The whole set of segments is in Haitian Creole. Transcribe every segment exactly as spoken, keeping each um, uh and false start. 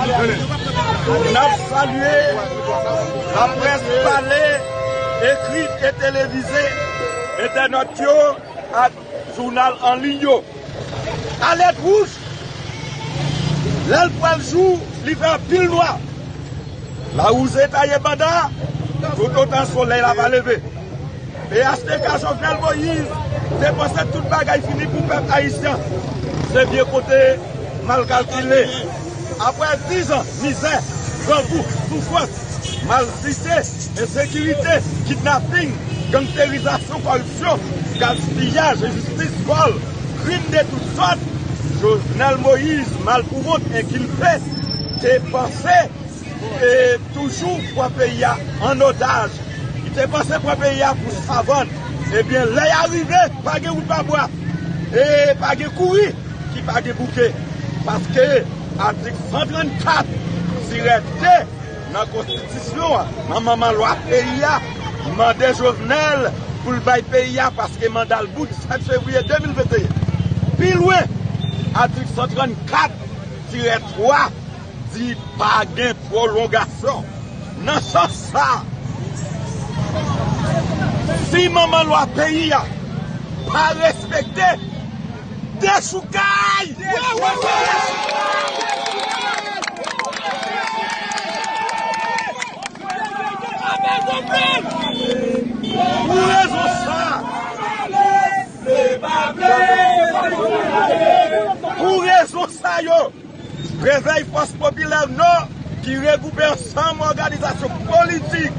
N ap salye laprès pale, ekri e televize, entènòt yo ak jounal an liy yo. Alèt wouj! Lè l pral jou, li fè anpil nwa. Lawouze taye banda, toutotan solèy la pa leve. P H T K Jovenel Moïse te panse tout bagay fini pou pèp ayisyen. Se byen kote mal kalkile. Apre diz an mizè, grangou, soufrans, malsite, ensekirite, kidnaping, gangsterizasyon, kòripsyon, gaspiyaj, enjistis, vòl, krim de tout sòt, Jovenel Moïse, malpouwont, enkilpe, te panse e toujou pran peyi a an otaj. Li te panse pran peyi a pou savann. Ebyen, lè y a rive, pa gen wout pa bwa. E pa gen kouri ki pa gen bouke. Paske atik san trannkat tirè de nan konstitisyon an, nan manman lwa peyi a, mande Jovenel pou l bay peyi a paske manda l bout sèt fevriye de mil venteyen. Pi lwen, atik san trannkat tirè twa di pa gen pwolongasyon. Nan sans sa, si manman lwa peyi a pa respekte, dechoukay! Pou rezon sa, pou rezon sa yo, Revèy Fòs Popilè Nò, ki regwoupe ansanm òganizasyon politik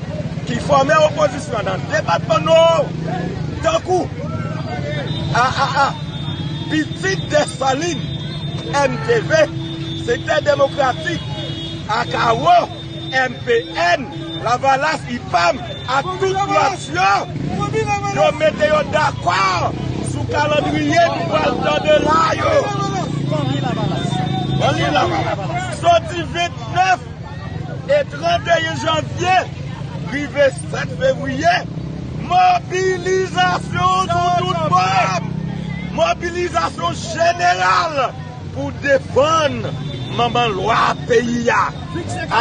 ki fòme opozisyon nan depatman Nò, tankou A A A, Pitit Desalin, M T V, Sektè Demokratik, Akawo, M P N, Lavalas, I P A M, ak tout lòt yo, yo mete yo dakò sou kalandriye nou pral tande la yo. Nan liy Lavalas. Soti vennèf e trannteyen janvye, rive sèt fevriye, mobilizasyon sou tout bò. Mobilizasyon jeneral pou defann manman lwa peyi a.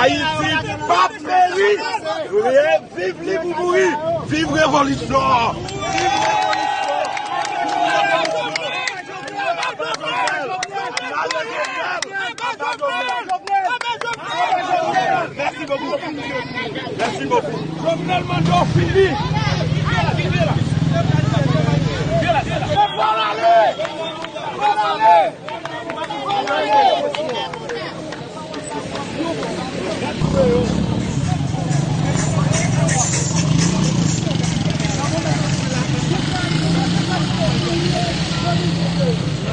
Ayiti p ap peri. Viv li pou mouri. Viv revolisyon. Mèsi bokou. Mèsi bokou. Jovenel mande w fini. Fò l ale. Fò l ale.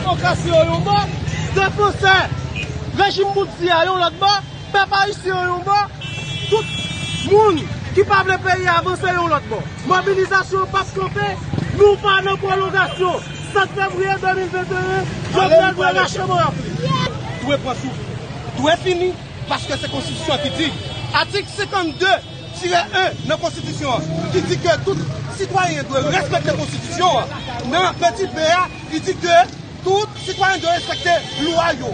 Demokrasi yo yon bò, defansè rejim boutdi a yon lòt bò, pèp ayisyen yo yon bò, tout moun ki pa vle peyi a avanse yon lòt bò. Mobilizasyon p ap kanpe, nou pa nan pwolongasyon. Sèt fevriye de mil venteyen, Jovenel dwe rache manyòk li. Dwe pran souf, dwe fini, paske se konstitisyon an ki di. Atik senkannde tirè en nan konstitisyon an, ki di ke tout sitwayen dwe respekte konstitisyon an. Nan peti b a, li di ke tout sitwayen dwe respekte lwa yo.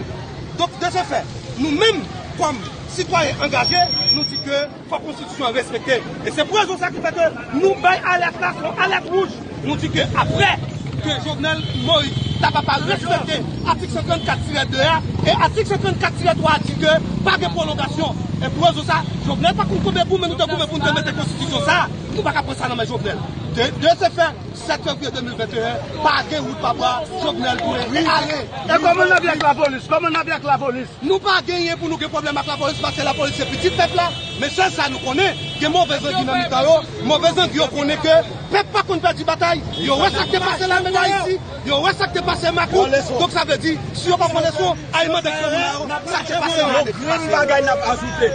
Donk, de ce fait, nou menm, kòm sitwayen angaje, nou di ke fò konstitisyon an respekte. E se pou rezon sa ki fè ke nou bay alèt la, se yon alèt wouj. Nou di ke apre ke Jovenel Moïse ta pa pa respekte atik san trannkat tirè de a, e atik san trannkat tirè twa a di ke pa gen pwolongasyon. E pou rezon sa, Jovenel pa konn konbyen goumen nou te goumen pou nou te mete konstitisyon sa a, nou pa ka pran sa nan men Jovenel. De, de ce fait, sèt fevriye de mil venteyen, pa gen wout pa bwa, Jovenel dwe ale. E kòman n ap viv ak lapolis? Kòman n ap viv ak lapolis? Nou pa genyen pou nou gen pwoblèm ak lapolis, paske lapolis se pitit pèp la. Men sèl sa nou konnen, gen move zangi nan mitan yo, move zangi yo konnen ke pèp pa konn pèdi batay. Yo wè sa k te pase Lame Dayiti, yo wè sa k te pase Makout. Donk sa vle di, si yo pa pran leson, al mande granmoun yo sa k te pase nan ane pase yo. Yon grenn bagay n ap ajoute.